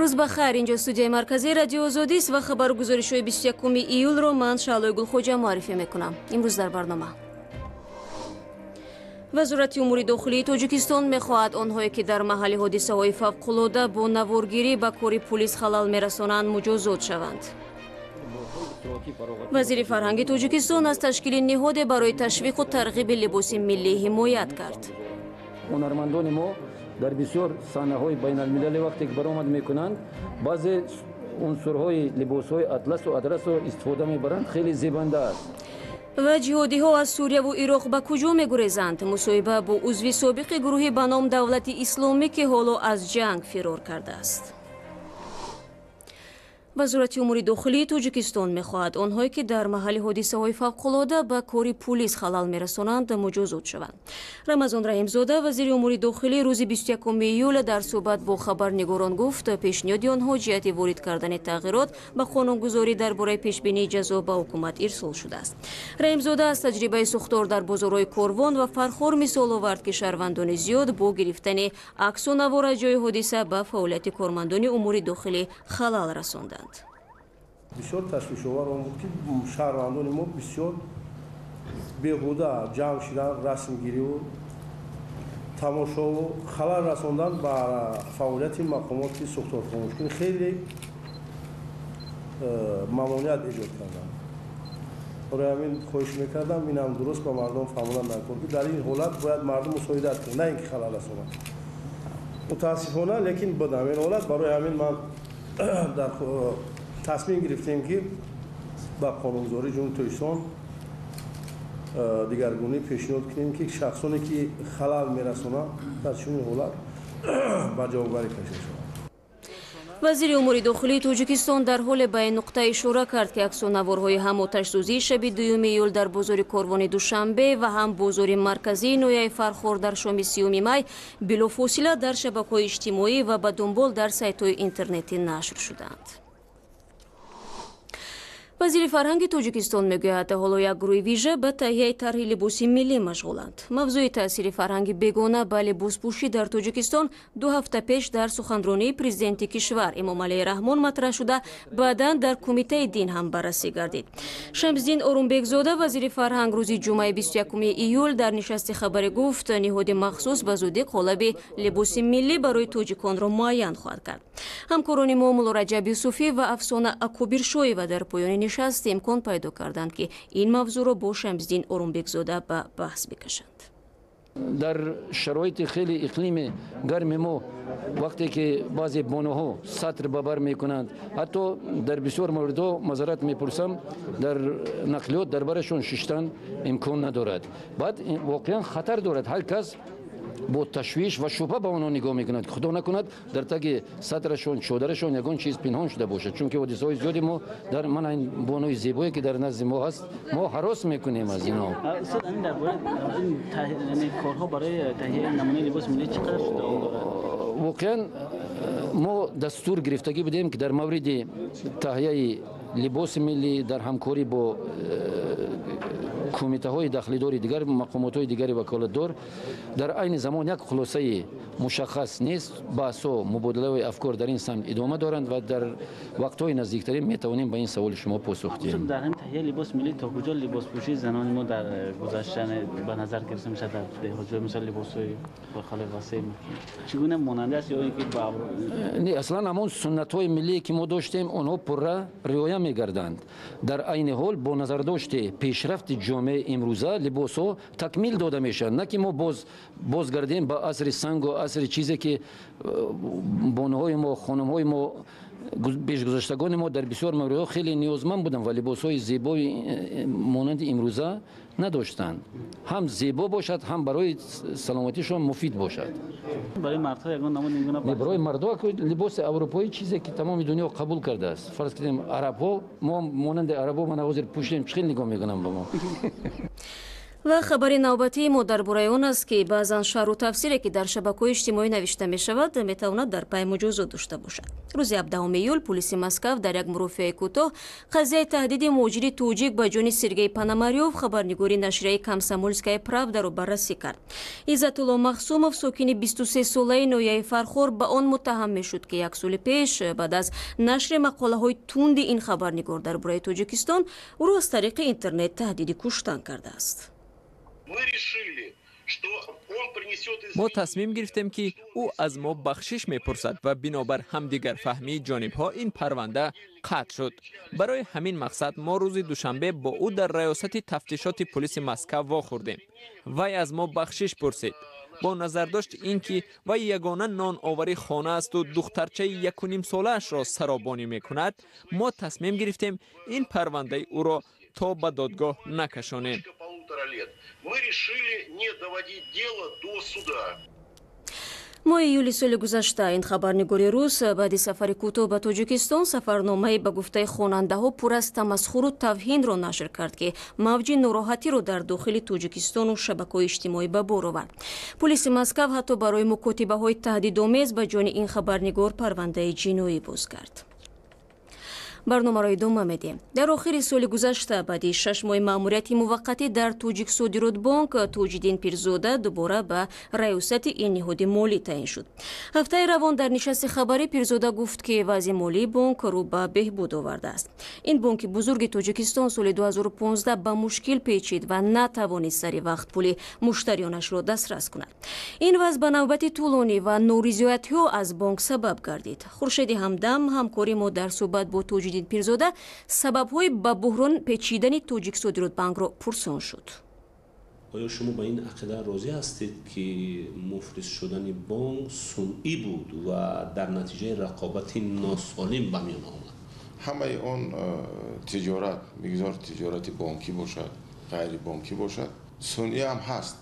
Рӯз ба хайр. Инҷо студияи марказии Радиои Озодист ва хабару гузоришҳои 21 июлро ман, Шаълои Гулхоҷа, муаррифӣ мекунам. Имрӯз дар барнома: Вазорати умури дохилии Тоҷикистон мехоҳад онҳое, ки дар маҳалли ҳодисаҳои фавқулода бо наворгирӣ ба кори пулис халал мерасонанд, муҷозот шаванд. Вазири фарҳанги Тоҷикистон аз ташкили ниҳоде барои ташвиқу тарғиби либоси миллӣ ҳимоят кард. Ҳунармандони мо дар бисёр саҳнаҳои байналмилалӣ вақте ки баромад мекунанд, баъзе унсурҳои либосҳои атласу адрасро истифода мебаранд, хеле зебанда аст. Ва ҷиҳодиҳо аз Сурияву Ироқ ба куҷо мегурезанд? Мусоҳиба бо узви собиқи гурӯҳи ба ном Давлати Исломӣ, ки ҳоло аз ҷанг фирор кардааст. Вазорати умури дохилии Тоҷикистон мехоҳад онҳое, ки дар маҳалли ҳодисаҳои фавқулода ба кори пулис халал мерасонанд, муҷозот шаванд. Рамазон Раҳимзода, вазири умури дохилӣ, рӯзи 21 июл дар суҳбат бо хабарнигорон гуфт, пешниҳоди онҳо ҷиҳати ворид кардани тағйирот ба қонунгузорӣ дар бораи пешбинии ҷазо ба ҳукумат ирсол шудааст. Раҳимзода аз таҷрибаи сӯхтор дар бозорҳои Корвон ва Фархор мисол овард, ки шаҳрвандони зиёд бо гирифтани аксу навор аз ҷои ҳодиса ба фаъолияти кормандони умури дохилӣ халал расонданд. Бисёр ташвишовар он буд, ки шаҳрвандони мо бисёр беҳуда ҷамъ шидан, расмгириву тамошову халал расондан ба фаъолияти мақомоти сӯхторхомӯшкунӣ, хеле мамоният эҷод карданд. Барои ҳамин хоҳиш мекардам, инам дуруст ба мардум фаҳмондан накун, ки дар ин ҳолат бояд мардум мусоидат кунад, на ин ки халал расонад. Мутаассифона, лекин буд ҳамин ҳолат. Барои ҳамин ман дар тасмим гирифтем, ки ба қонунгузории Ҷумҳурии Тоҷикистон дигаргунӣ пешниҳод кунем, ки шахсоне, ки халал мерасонанд, дар чунин ҳолат ба ҷавобгарӣ кашида шаванд. Вазири умури дохилии Тоҷикистон дар ҳоле ба ин нуқта ишора кард, ки аксу наворҳои ҳам оташсӯзии шаби 2 июл дар бозори Корвони Душанбе ва ҳам бозори марказии ноҳияи Фархор дар шоми 30 май билофосила дар шабакаҳои иҷтимоӣ ва ба дунбол дар сайтҳои интернетӣ нашр шуданд. Вазири фарҳанги Тоҷикистон мегӯяд, ҳоло як гурӯҳи вижа ба таҳияи тарҳи либоси миллӣ машғуланд. Мавзӯи таъсири фарҳанги бегона ба либоспӯшӣ дар Тоҷикистон 2 ҳафта пеш дар суханронии президенти кишвар Эмомалӣ Раҳмон матраҳ шуда, баъдан дар Кумитаи дин ҳам баррасӣ гардид. Шамсиддин Орумбекзода, вазири фарҳанг, рӯзи ҷумъаи 21 июл дар нишасти хабарӣ гуфт, ниҳоди махсус ба зудӣ қолаби либоси миллӣ барои тоҷиконро муайян хоҳад кард. Ҳамкорони мо Муллораҷаб Юсуфӣ ва Афсона Акобиршоева дар поёни нишаст имкон пайдо карданд, ки ин мавзӯъро бо Шамсиддин Орумбекзода ба баҳс бикашанд. Дар шароити хеле иқлими гарми мо, вақте ки баъзе бонуҳо сатр ба бар мекунанд, ҳатто дар бисёр мавридҳо, маъзарат мепурсам, дар нақлиёт дар барашон шиштан имкон надорад. Баъд воқеан хатар дорад, ҳар кас бо ташвиш ва шубҳа ба онҳо нигоҳ мекунад, ки худо накунад, дар таги сатрашон, чодарашон ягон чиз пинҳон шуда бошад. Чунки ҳодисаҳои зиёде мо дар мана ин бонуи зебое, ки дар назди мо ҳаст, мо ҳарос мекунем аз инҳо. Устод, ин дар бораи ин корҳо барои таҳияи намунаи либоси миллӣ чӣ қадар давом дорад? Воқеан, мо дастур гирифтагӣ будем, ки дар мавриди таҳияи либоси миллӣ дар ҳамкорӣ бо кумитаҳои дахлидори дигар, мақомотҳои дигари ваколатдор. Дар айни замон як хулосаи мушаххас нест, баҳсҳо, мубодилаҳои афкор дар ин самт идома доранд ва дар вақтҳои наздиктарин метавонем ба ин саволи шумо посух диҳем. Дар ҳамин таҳияи либоси миллӣ то куҷо либоспӯшии занони мо дар гузашта ба назар гирифта мешавад дар деҳотҷо, мисол, либосҳои хеле васеъ чӣ гуна монанда аст ё ин ки ба Не, аслан ҳамон суннатҳои миллие, ки мо доштем, онҳо пурра риоя мегарданд. Дар айни ҳол бо назардошти пешрафти ҷомеаи имрӯза либосҳо такмил дода мешаванд, на ки мо боз бозгардем ба асри сангу асри чизе, ки бонуҳои мо, хонумҳои мо, пешгузаштагони мо дар бисёр мавридҳо хеле ниёзманд буданд ва либосҳои зебои монанди имрӯза надоштанд, ҳам зебо бошад, ҳам барои саломатишон муфид бошад. Барои мардҳо ягон намуд ин гуна? Барои мардҳо либоси аврупоӣ, чизе ки тамоми дунё қабул кардааст. Фарз кунем, арабҳо, мо монанди арабҳо мана ҳозир пӯшем, чӣ хел нигоҳ мекунам ба мо. Ва хабари навбатии мо дар бораи он аст, ки баъзан шарҳу тафсире, ки дар шабакаҳои иҷтимоӣ навишта мешавад, метавонад дар пай муҷозот дошта бошад. Рӯзи 17 июл пулиси Москав дар як мурофиаи кӯтоҳ қазияи таҳдиди муҳоҷири тоҷик ба ҷони Сергей Пономарёв, хабарнигори нашрияи «Комсомольская правда», ро баррасӣ кард. Иззатулло Махсумов, сокини 23-солаи ноҳияи Фархор, ба он муттаҳам мешуд, ки як соли пеш баъд аз нашри мақолаҳои тунди ин хабарнигор дар бораи Тоҷикистон ӯро аз тариқи интернет таҳдиди куштан кардааст. Мо тасмим гирифтем, ки ӯ аз мо бахшиш мепурсад ва бинобар ҳамдигарфаҳмии ҷонибҳо ин парванда қатъ шуд. Барои ҳамин мақсад мо рӯзи душанбе бо ӯ дар раёсати тафтишоти пулиси Москав вохӯрдем. Вай аз мо бахшиш пурсид. Бо назардошти ин ки вай ягона ноновари хона асту духтарчаи 1,5 солаашро саробонӣ мекунад, мо тасмим гирифтем ин парвандаи ӯро то ба додгоҳ накашонем. Мы решили не доводить дело до суда. Моҳи июли соли гузашта ин хабарнигори рус баъди сафари кӯтоҳ ба Тоҷикистон сафарномаи ба гуфтаи хонандаҳо пур аз тамасхуру тавҳинро нашр кард, ки мавҷи нороҳатиро дар дохили Тоҷикистону шабакаҳои иҷтимоӣ ба бор овард. Пулиси Москав ҳатто барои мукотибаҳои таҳдидомез ба ҷони ин хабарнигор парвандаи ҷиноӣ боз кард. Барномаро идома медиҳем. Дар охири соли гузашта, баъди 6 моҳи маъмурияти муваққатӣ дар Тоҷиксодиротбонк, Тоҷиддин Пирзода дубора ба раёсати ин ниҳоди молӣ таъин шуд. Ҳафтаи равон дар нишасти хабарӣ Пирзода гуфт, ки вазъи молии бонк рӯ ба беҳбуд овардааст. Ин бонки бузурги Тоҷикистон соли 2015 ба мушкил печид ва натавонист сари вақт пули муштариёнашро дастрас кунад. Ин вазъ ба навбати тӯлонӣ ва норизоятиҳо аз бонк сабаб гардид. Хуршеди Ҳамдам, ҳамкори мо, дар суҳбат бо Тоҷиддин Пирзода сабабҳои ба буҳрон печидани Тоҷиксодиротбанкро пурсон шуд. Оё шумо ба ин ақида розӣ ҳастед, ки муфлис шудани бонк сунъӣ буд ва дар натиҷаи рақобати носолим ба миён омад? Ҳамаи он тиҷорат, бигзор тиҷорати бонкӣ бошад, ғайрибонкӣ бошад, сунъӣ ҳам ҳаст,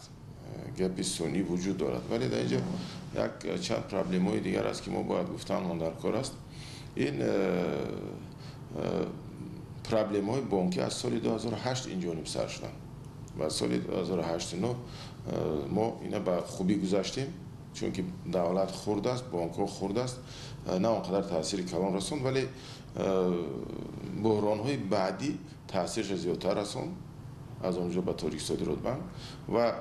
гапи сунъӣ вуҷуд дорад, вале дар инҷо як чанд проблемаҳои дигар аст, ки мо бояд гуфтанмон дар кор аст. Ин проблемаҳои бонкӣ аз соли 2008 инҷониб сар шуданд ва соли 2008 мо ина ба хубӣ гузаштем, чунки давлат хурд аст, бонкҳо хурд аст, на он қадар таъсири калон расонд, вале буҳронҳои баъдӣ таъсирша зиёдтар расонд, аз он ҷо ба Тоҷиксодиротбанк. Ва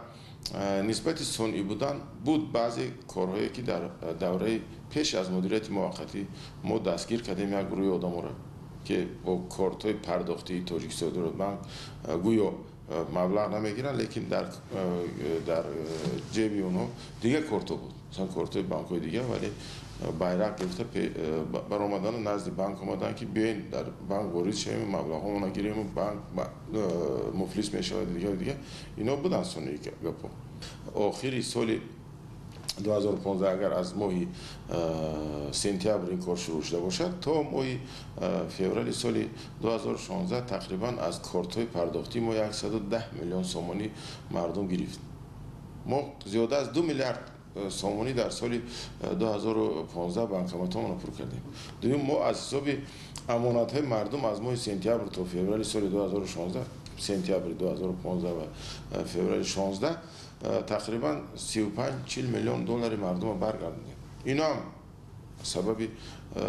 нисбати сунъӣ будан буд баъзе корҳое, ки дар давраи пеш аз мудирияти муваққатӣ мо дастгир кардем як гурӯҳи одаморо, ки бо кортҳои пардохтии Тоҷиксодиротбанк гӯё маблағ намегиранд, лекин дар ҷеби онҳо дигар кортҳо буд, масалан кортҳои банкҳои дигар, вале байрақ гирифта баромадану назди банк омаданд, ки биёен дар банк ворид шавем, маблағҳомона гирем, банк муфлис мешавад, дигар дигар. Ино буданд сунъии гапҳо. Охири соли 2015, агар аз моҳи сентябр ин кор шурӯъ шуда бошад, то моҳи феврали соли 2016 тақрибан аз кортҳои пардохтии мо 110 миллион сомонӣ мардум гирифт. Мо зиёда аз 2 миллиард сомонӣ дар соли 2015 банкоматҳомонро пур кардем. Дуюм, мо аз ҳисоби амонатҳои мардум аз моҳи сентябр то феврали соли 2016, сентябри 2015 ва феврали 16, тақрибан 35-40 миллион доллари мардумро баргардондем. Ино ҳам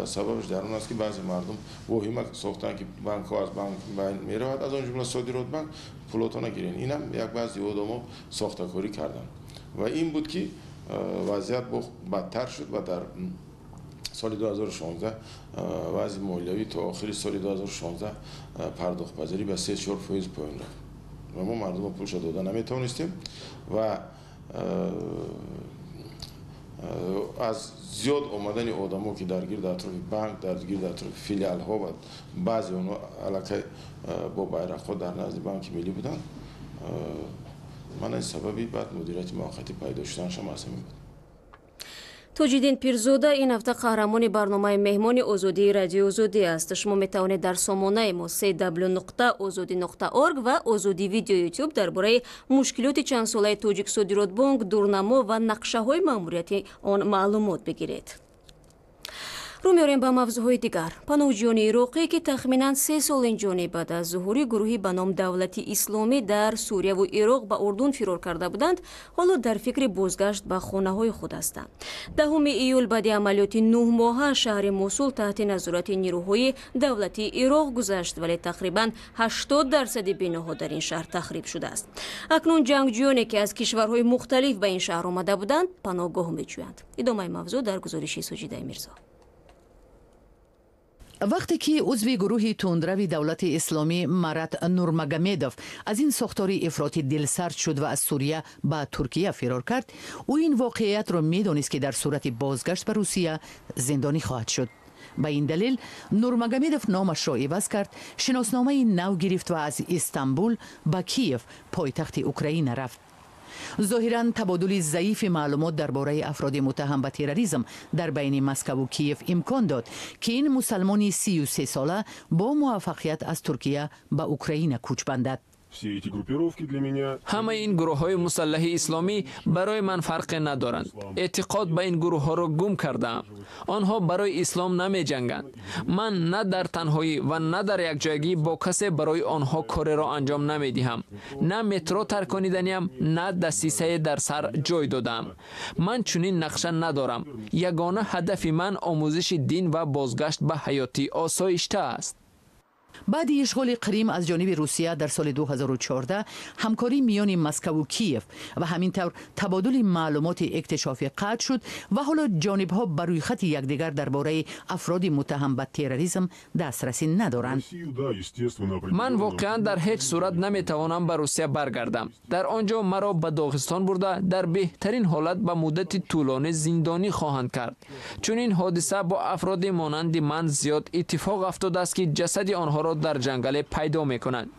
сабабаш дар он аст, ки баъзе мардум воҳима сохтанд, ки банкҳо аз банк байн меравад, аз он ҷумла Содиротбанк, пулотона гирен. Инам як баъзе одамо сохтакорӣ карданд ва ин буд, ки вазъият боз бадтар шуд ва дар соли 2016 вазъи молиявӣ то охири соли 2016 пардохтпазирӣ ба 3-4% поён рафт ва мо мардумро пулша дода наметавонистем. Ва аз зиёд омадани одамо, ки дар гирди атрофи банк, дар гирди атрофи филиалҳо ва баъзе онҳо аллакай бо байрақҳо дар назди Банки Миллӣ буданд, мана сабаби баъд мудирияти муваққатӣ пайдо шуданашам аз ҳамин буд. Тоҷиддин Пирзода ин ҳафта қаҳрамони барномаи «Меҳмони озодии» Радиои Озодӣ аст. Шумо метавонед дар сомонаи мо cw.ozodi.org ва Озодӣ Видео Ютуб дар бораи мушкилоти чандсолаи Тоҷиксодиротбонк, дурнамо ва нақшаҳои маъмурияти он маълумот бигиред. Рӯ меорем ба мавзӯъҳои дигар. Паноҳҷӯёни ироқӣ, ки тахминан 3 сол инҷониб баъд аз зуҳури гурӯҳи ба ном Давлати Исломӣ дар Сурияву Ироқ ба Урдун фирор карда буданд, ҳоло дар фикри бозгашт ба хонаҳои худ ҳастанд. 10 июл баъди амалиёти 9 моҳа шаҳри Мосул таҳти назорати нирӯҳои давлатии Ироқ гузашт, вале тақрибан 80% биноҳо дар ин шаҳр тахриб шудааст. Акнун ҷангҷӯёне, ки аз кишварҳои мухталиф ба ин шаҳр омада буданд, паноҳгоҳ меҷӯянд. Идомаи мавзӯъ дар гузориши Суҷидаи Мирзо. Вақте ки узви гурӯҳи тундрави Давлати Исломӣ Марат Нурмагомедов аз ин сохтори ифротӣ дилсард шуд ва аз Сурия ба Туркия фирор кард, ӯ ин воқеиятро медонист, ки дар сурати бозгашт ба Русия зиндонӣ хоҳад шуд. Ба ин далел Нурмагомедов номашро иваз кард, шиносномаи нав гирифт ва аз Истанбул ба Киев, пойтахти Украина, рафт. Зоҳиран табодули заифи маълумот дар бораи афроди муттаҳам ба терроризм дар байни Москаву Киев имкон дод, ки ин мусалмони 33сола бо муваффақият аз Туркия ба Украина кӯч бандад. Ҳамаи ин гурӯҳҳои мусаллаҳи исломӣ барои ман фарқе надоранд. Эътиқод ба ин гурӯҳҳоро гум кардаам. Онҳо барои ислом намеҷанганд. Ман на дар танҳоӣ ва на дар якҷоягӣ бо касе барои онҳо кореро анҷом намедиҳам. На метро таркониданиам, на дасисае дар сар ҷой додаам. Ман чунин нақша надорам. Ягона ҳадафи ман омӯзиши дин ва бозгашт ба ҳаёти осоишта аст. Баъди ишғоли Қрим аз ҷониби Русия дар соли 2014 ҳамкорӣ миёни Москаву Киев ва ҳамин тавр табодули маълумоти иктишофӣ қатъ шуд ва ҳоло ҷонибҳо ба рӯйхати якдигар дар бораи афроди муттаҳам ба терроризм дастрасӣ надоранд. Ман воқеан дар ҳеҷ сурат наметавонам ба Русия баргардам. Дар он ҷо маро ба Доғистон бурда, дар беҳтарин ҳолат ба муддати тӯлонӣ зиндонӣ хоҳанд кард. Чунин ҳодиса бо афроди монанди ман зиёд иттифоқ афтодааст, ки ҷасади онҳоро дар ҷангале пайдо мекунанд.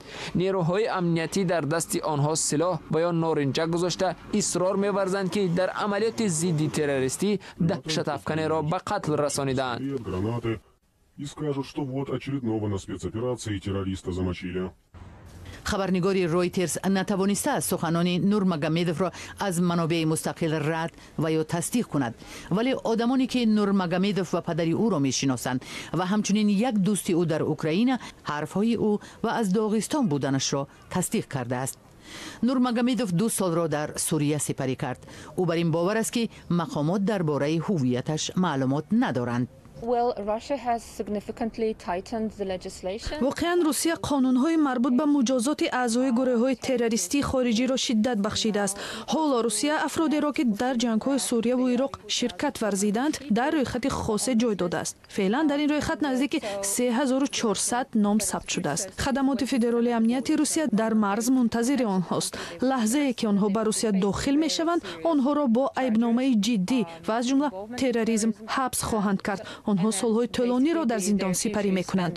Нерӯҳои амниятӣ дар дасти онҳо силоҳ ва ё норинҷак гузошта исрор меварзанд, ки дар амалиёти зидди террористӣ даҳшатафканеро ба қатл расонидаанд. И скажут, что вот очередного на спецоперации террориста замочили. Хабарнигори Ройтерс натавонистааст суханони Нурмагомедовро аз манобеи мустақил рад ва ё тасдиқ кунад, вале одамоне, ки Нурмагомедов ва падари ӯро мешиносанд ва ҳамчунин як дӯсти ӯ дар Украина, ҳарфҳои ӯ ва аз Доғистон буданашро тасдиқ кардааст. Нурмагомедов 2 солро дар Сурия сипарӣ кард. Ӯ бар ин бовар аст, ки мақомот дар бораи ҳувияташ маълумот надоранд. Воқеан, Русия қонунҳои марбут ба муҷозоти аъзои гурӯҳҳои террористии хориҷиро шиддат бахшидааст. Ҳоло Русия афродеро, ки дар ҷангҳои Сурияву Ироқ ширкат варзиданд, дар рӯйхати хосе ҷой додааст. Феълан дар ин рӯйхат наздики 3400 ном сабт шудааст. Хадамоти Федералии амнияти Русия дар марз мунтазири онҳост. Лаҳзае ки онҳо ба Русия дохил мешаванд, онҳоро бо айбномаи ҷиддӣ ва аз ҷумла терроризм ҳабс хоҳанд кард. Онҳо солҳои тӯлониро дар зиндон сипарӣ мекунанд.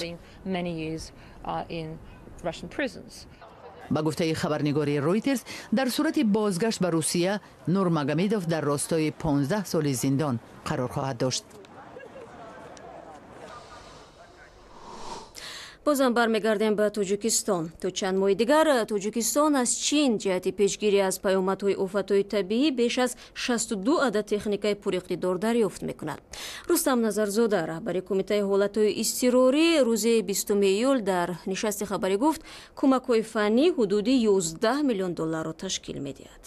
Ба гуфтаи хабарнигори Ройтерс, дар сурати бозгашт ба Русия Нурмагомедов дар ростои 15 соли зиндон қарор хоҳад дошт. Бозам бармегардем ба Тоҷикистон. То чанд моҳи дигар Тоҷикистон аз Чин ҷиҳати пешгирӣ аз паёмадҳои офатҳои табиӣ беш аз 62 адад техникаи пуриқтидор дарёфт мекунад. Рустам Назарзода, раҳбари Кумитаи ҳолатҳои изтирорӣ, рӯзи 20 июл дар нишасти хабарӣ гуфт, кӯмакҳои фаннӣ ҳудуди 11 миллион долларро ташкил медиҳад.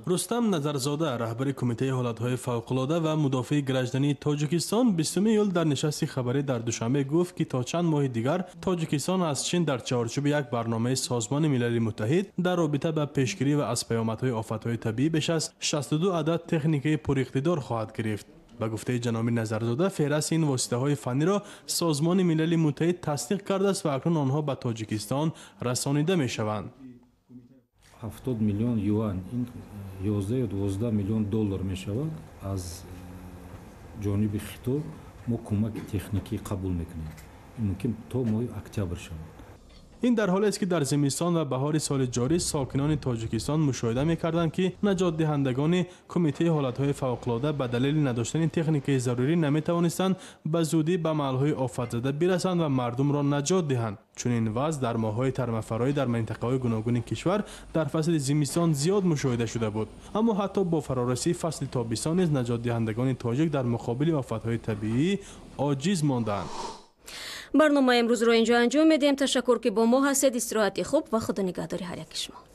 Рустам Назарзода, раҳбари Кумитаи ҳолатҳои фавқулода ва мудофиаи граждании Тоҷикистон, 20 июл дар нишасти хабарӣ дар Душанбе гуфт, ки то чанд моҳи дигар Тоҷикистон аз Чин дар чаҳорчӯби як барномаи Созмони Милали Муттаҳид дар робита ба пешгирӣ ва аз паёмадҳои офатҳои табиӣ беш аз 62 адад техникаи пуриқтидор хоҳад гирифт. Ба гуфтаи ҷаноби Назарзода, феҳрасти ин воситаҳои фанниро Созмони Милали Муттаҳид тасдиқ кардааст ва акнун онҳо ба Тоҷикистон расонида мешаванд. 70 миллион юан, ин 11 ё 12 миллион доллар мешавад. Аз ҷониби Хито мо кӯмаки техникӣ қабул мекунем. Ин мумкин то моҳи октябр шавад. Ин дар ҳолест, ки дар зимистон ва баҳори соли ҷорӣ сокинони Тоҷикистон мушоҳида мекарданд, ки наҷотдиҳандагони Кумитаи ҳолатҳои фавқулода ба далели надоштани техникаи зарурӣ наметавонистанд ба зудӣ ба маҳалҳои офатзада бирасанд ва мардумро наҷот диҳанд. Чунин вазъ дар моҳҳои тармафароӣ дар минтақаҳои гуногуни кишвар дар фасли зимистон зиёд мушоҳида шуда буд. Аммо ҳатто бо фарорасии фасли тобистон низ наҷотдиҳандагони тоҷик дар муқобили офатҳои табиӣ оҷиз мондаанд. Барномаи имрӯзро инҷо анҷом медиҳем. Ташаккур, ки бо мо ҳастед. Истироҳати хуб ва худо нигаҳдори ҳар яки шумо.